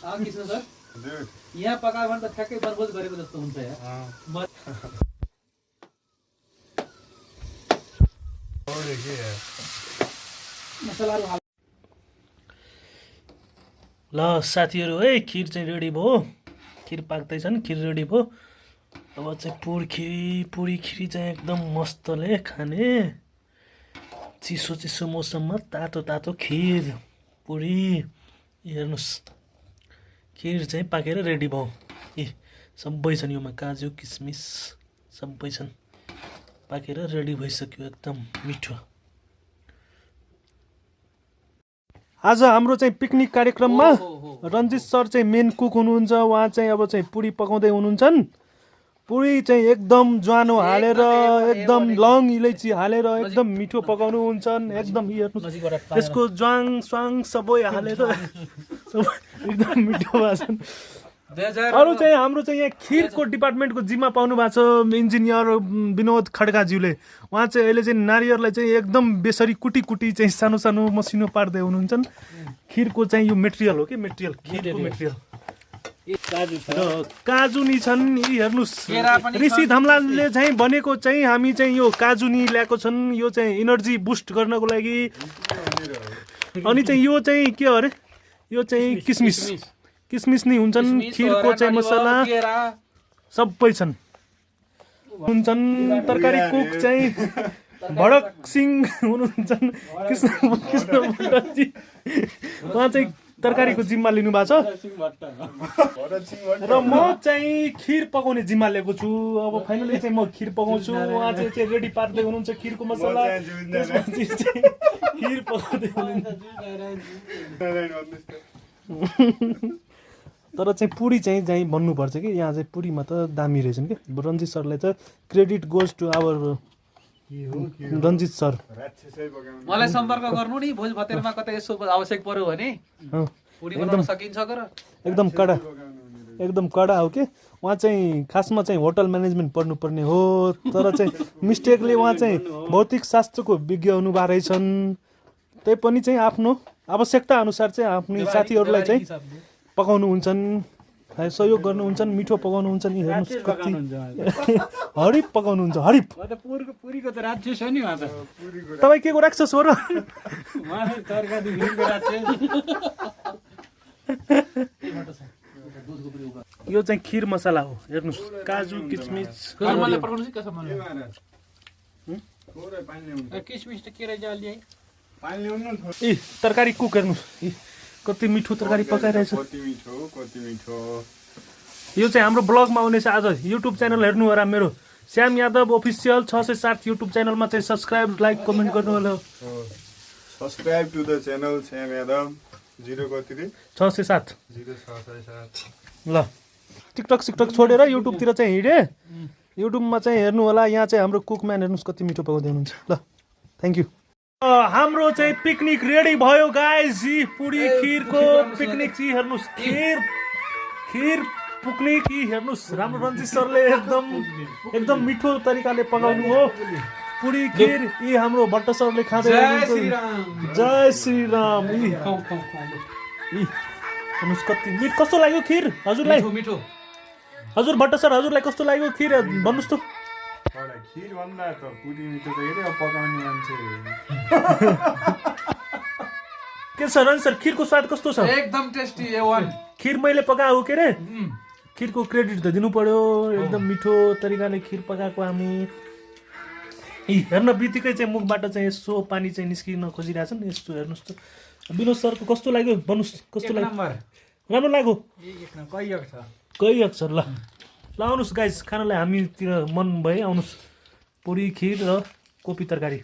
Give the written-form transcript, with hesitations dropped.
Krishna sir यहाँ पकायो भने त ठ्याक्कै बनभोज गरेको जस्तो हुन्छ यार मसलाहरु हाल ल साथीहरु है खिर चाहिँ रेडी भयो खिर पाक्दैछन् खिर रेडी भयो अब चाहिँ पुरी खिरी चाहिँ एकदम मस्तले खाने चिसो चिसो मौसममा तातो तातो खिर पुरी हेर्नुस् खिर चाहिँ पाकेर रेडी भयो ए सबै छन् योमा काजु किसमिस सबै छन् पाकेर रेडी भइसक्यो एकदम मिठो आज हाम्रो चाहिँ पिकनिक कार्यक्रममा रञ्जित सर चाहिँ मेन कुक हुनुहुन्छ उहाँ चाहिँ अब चाहिँ पुरी पकाउँदै हुनुहुन्छन् पुरी चाहिँ एकदम ज्वानो हालेर एकदम लङ इलाइची हालेर एकदम मिठो पकाउनु हुन्छन् एकदम त्यसको ज्वाङ स्वाङ सबै हालेर एकदम मिठो भएको अरू चाहिँ हाम्रो चाहिँ यहाँ खिरको डिपार्टमेन्टको जिम्मा पाउनु भएको छ इन्जिनियर विनोद खड्काज्यूले उहाँ चाहिँ अहिले चाहिँ नारियललाई चाहिँ एकदम बेसरी कुटी कुटी चाहिँ सानो सानो मसिनो पार्दै हुनुहुन्छ खिरको चाहिँ यो मेटेरियल हो कि मेटेरियल खिरको मेटेरियल र काजु नि छन् यी हेर्नुस् ऋषि धमलालले चाहिँ भनेको चाहिँ हामी चाहिँ यो काजु नि ल्याएको छन् यो चाहिँ इनर्जी बुस्ट गर्नको लागि अनि चाहिँ यो चाहिँ के हो अरे यो चाहिँ किसमिस किसमिस नि हुन्छन् खिरको चाहिँ मसला सबै छन् हुन्छन् तरकारी कुक चाहिँ भडक सिंह हुनुहुन्छ कृष्ण भट्टजी उहाँ चाहिँ तरकारीको जिम्मा लिनु भएको छ र म चाहिँ खिर पकाउने जिम्मा लिएको छु अब फाइनली चाहिँ म खिर पकाउँछु उहाँ चाहिँ रेडी पार्दै हुनुहुन्छ खिरको मसला खिर पकाउँदै हुनुहुन्छ तर चाहिँ पुरी चाहिँ भन्नुपर्छ कि यहाँ चाहिँ पुरीमा त दामी रहेछन् कि रञ्जित सरलाई त credit goes to our Ranjit sir मलाई सम्पर्क गर्नु नि भोज भतेरमा कतै यसो आवश्यक पर्यो भने पुरी बनाउन सकिन्छ गर एकदम कडा हो के उहाँ चाहिँ खासमा चाहिँ होटल म्यानेजमेन्ट पढ्नुपर्ने हो तर चाहिँ मिस्टेकले उहाँ चाहिँ भौतिक शास्त्रको विज्ञ हुनुभएको रहेछन् त्यही पनि चाहिँ आफ्नो आवश्यकता अनुसार चाहिँ आफ्नो साथीहरूलाई चाहिँ पकाउनु हुन्छन् सहयोग गर्नुहुन्छन् मिठो पकाउनुहुन्छ नि हेर्नुहोस् कति हरिप पकाउनुहुन्छ हरिप पुरीको त राक्षस हो नि तपाईँ के को राक्षस हो र यो चाहिँ खिर मसला हो हेर्नुहोस् काजु किसमिस ए तरकारी कुक हेर्नुहोस् कति मिठो तरकारी पकाइरहेछ यो चाहिँ हाम्रो ब्लगमा आउनेछ आज युट्युब च्यानल हेर्नु होला मेरो श्याम यादव अफिसियल 607 युट्युब च्यानलमा चाहिँ सब्स्क्राइब लाइक कमेन्ट गर्नु होला subscribe to the channel Shyam Yadav 607 ल टिकटक छोडेर युट्युबतिर चाहिँ हिँडे युट्युबमा चाहिँ हेर्नु होला यहाँ चाहिँ हाम्रो कुकम्यान हेर्नुहोस् कति मिठो पकाउँदै हुनुहुन्छ ल थ्याङ्क यू हाम्रो चाहिँ पिकनिक रेडी भयो गाइस पुरी खिरको पिकनिक चाहिँ हेर्नुहोस् खिर पिकनिक हेर्नुहोस् राम्रो रञ्जित सरले एकदम मिठो तरिकाले पकाउनु हो पुरी खिर यी हाम्रो भट्ट सरले खाँदै जय श्री राम हेर्नुहोस् कति मिठो कस्तो लाग्यो खिर हजुरलाई हजुर भट्ट सर हजुरलाई कस्तो लाग्यो खिर भन्नुहोस् त खिर भन्दा त पुरी मिठो त हेरे पकाउने मान्छे के छ रञ्जित सर खिरको स्वाद कस्तो छ एकदम टेस्टी A1 खिर मैले पकाएको के रे खिरको क्रेडिट त दिनु पर्यो एकदम मिठो तरिकाले खिर पकाएको हामी हेर्न बित्तिकै चाहिँ मुखबाट चाहिँ यसो पानी चाहिँ निस्किन खोजिरहेछन् यस्तो हेर्नुहोस् त विनोद सरको कस्तो लाग्यो भन्नुहोस् कस्तो लाग्यो राम्रो लाग्यो कही अक्षर ल आउनुहोस् गाइस खानालाई हामीतिर मन भए आउनुहोस् पुरी खिर र कोपी तरकारी